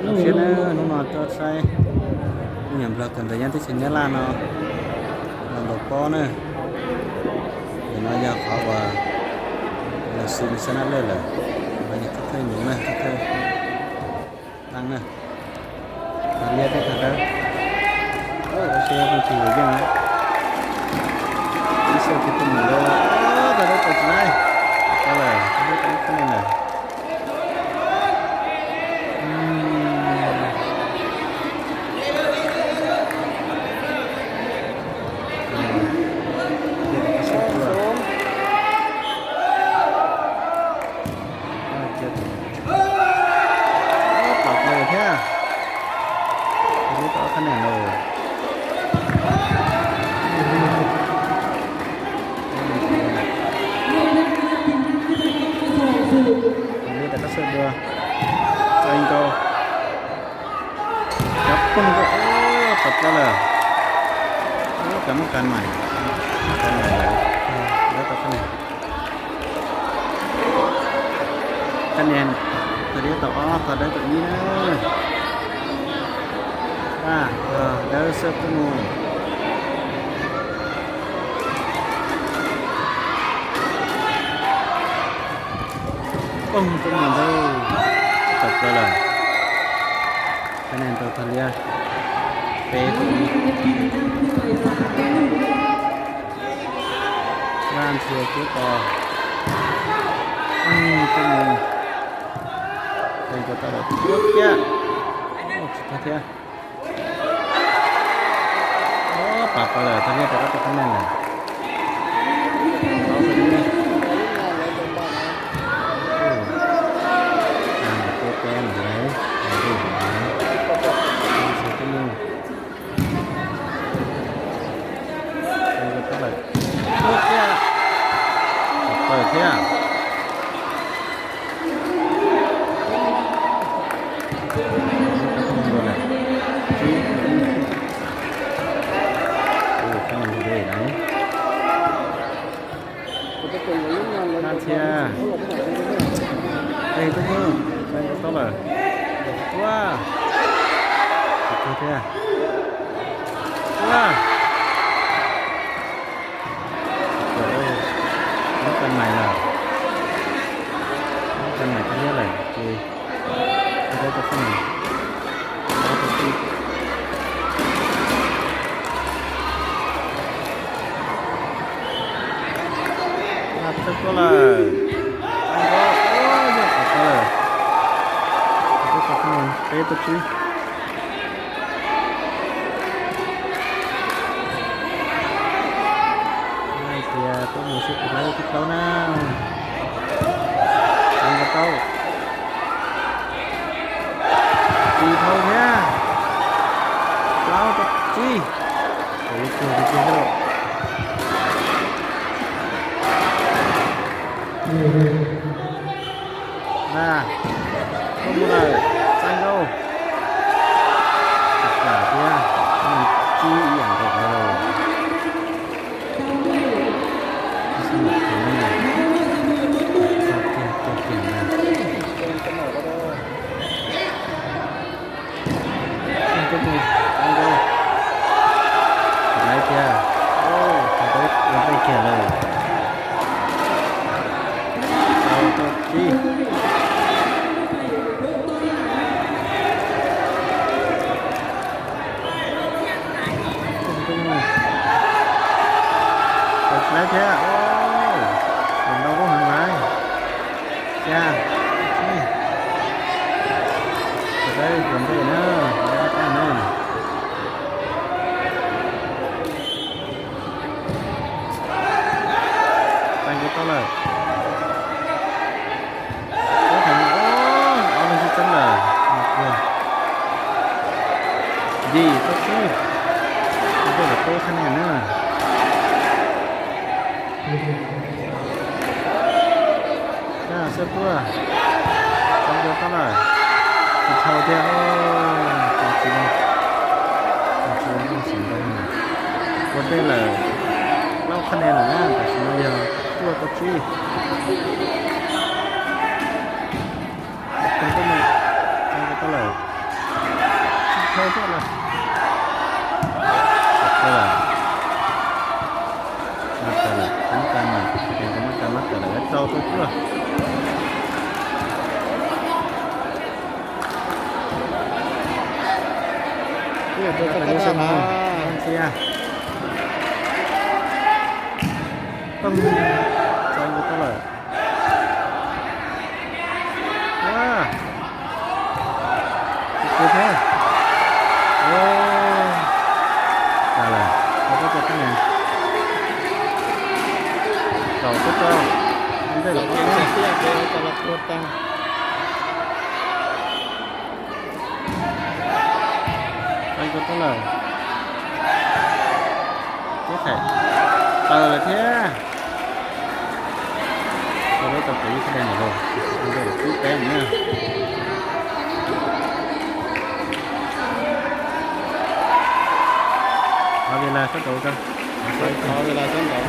Zoo siab na, hnub no tuaj saib me nyuam Nplog kawm ntawv nyob teb chaws Nyab Laj no los ntaus pob na. Ntawm no yog qhov uas lawv xwb xab nab lawj lawm, no yog thawj thawj nyuv na, thawj thawj tag na. Thav liab thiab thav dawb, lub tsheb pheej tig yeej na. Ib xyoo twb tuaj mus lawm, thav dawb tau tsis laib, tau lawm, thav dawb tau ib phab nees lawm. Pom plaws thiab, lub tau ob phab nees lawm. Li tas koj xav dua, txais nkaus, cov phooj, pom plaws lawm. Cov muaj kas mais, muaj kas mais lawm, dawb tau phab nees. Phab nees, thav liab tau ob, thav dawb tau ib na. Vaj, thav dawb xab tuaj mus. Poob tuaj mus ntag, tawm plaws lawm. Phab nees tau thav liab peb, Vaj Ntxhias cuab to, poob tuaj mus, tau lawm, cuab thiab, tsis tau thiab. Pom plaws lawm, thav liab rov qab tau phab nees lawm. Peb peb mus lawm, mus, mus, mus. Tau lawm, tau thiab. Vaj Ntxhias, ej, tub nyuj, tau tau lawm. Ua, tsis tau thiab. Ua, muab kas mais lawm, muab kas mais thav liab lawm ces tau tau phab nees. Vaj Ntxhias tuaj lawm. Vaj Ntxhias, ua, yog qhov tau lawm. Tau tau phab nees, peb tau tsib. Vaj Ntxhias tuaj mus seb puas laib tib plaub na. Tau nkaus tau. Tsis tau thiab. Plaub tau tsib. Tau ib tug, ib tug thiab lauj. Na, tuaj mus lawm, txais nkaus. Tsis kam thiab, tsib ib yam nkaus no lawm. Tau kiag, tau kiag ntag. Tuaj mus, tau nkaus. Tsis laib tiag. Tau peb ua ntej kiag lawm. Tau, tau tsib. Tau tsis laib thiab. Tau ntau lub heev lawm. Xya, tsib. Tau peb ua ntej na, tau peb na. Txais nkaus tau lawm. Ob heev, ob leeg sib txeeb lawm. Yim tau tsib. Ua ntej lawm peb phab nees na. Xab tuaj, txais nkaus tau lawm. Tsis dhau thiab, tau tsib, tau tsib, tsis ntau. Ua ntej lawm plaub phab nees lawm na, tam sim no yog tuaj tau tsib. Tau tuaj mus. Tuaj lawm. Tuaj lawm. Mab tawm lawm, mab tawm lawm, mab tawm lawm, rau tuaj tuaj. Cia. Pum, txog tuaj lawm. Ua, tsis kub thiab. Ua, tas lawm, tau pob tau tib neeg. Tau pob tau, ntej los pob tau. Tau pob tau lawm. Tib thaiv tawm lawm thiab. Tau pob tau kev ib tib neeg lawm lauj, ntej los tib peb na. Qhov Vias Las sab nraud rau. Qhov Vias Las sab nraud.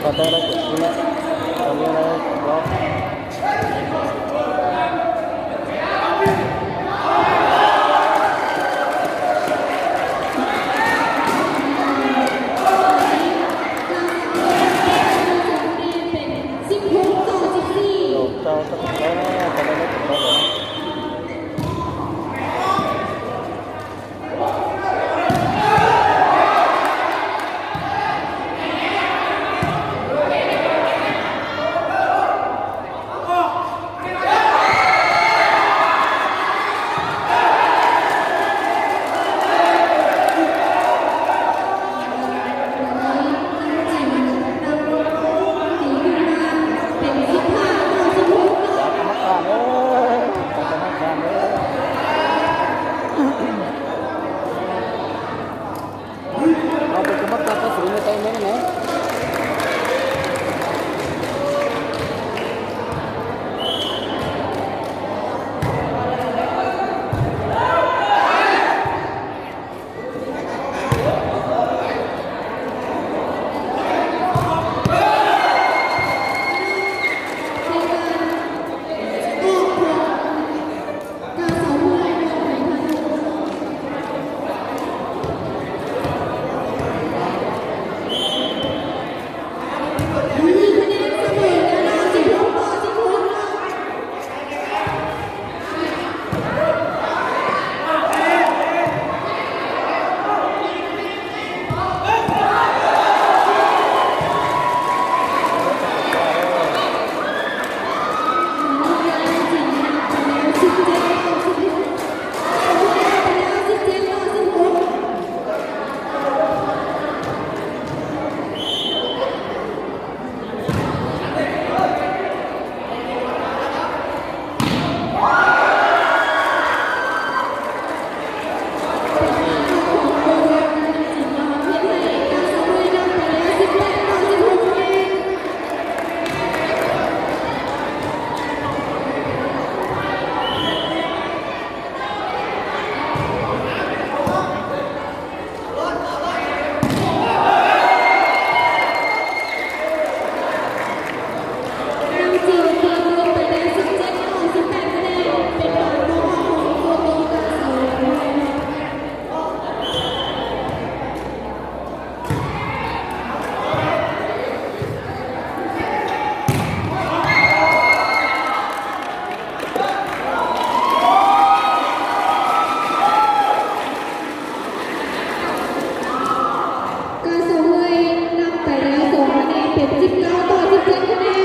Tau lawv cov tsib na, tau lawv cov plaub. Tau tau cov plaub na, tau lawv cov plaub lawm. Peb cov mab kas tab xwb ne, tau me ne. Kab Xaus Hwj năm bảy điểm số, điểm chín mươi sáu, tổng chín mươi chín điểm.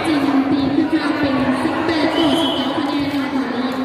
Chương trình tìm tham gia bình xếp hạng của sáu mươi sáu phần trăm là Thảo Ly.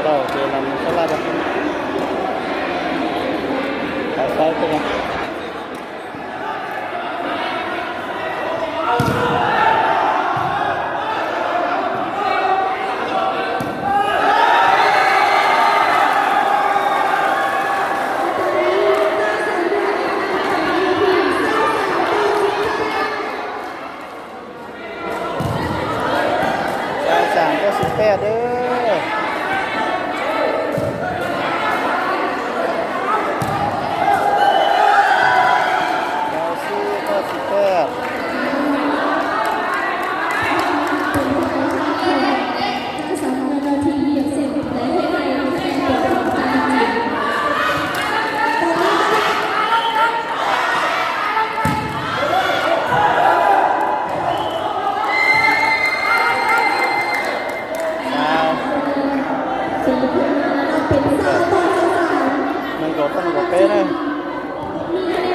Tau ces los sab laj rau. Tau saib tej no. Xav xam rau xis pej dab. Rau xis rau xis pej. Toj no kom peb na.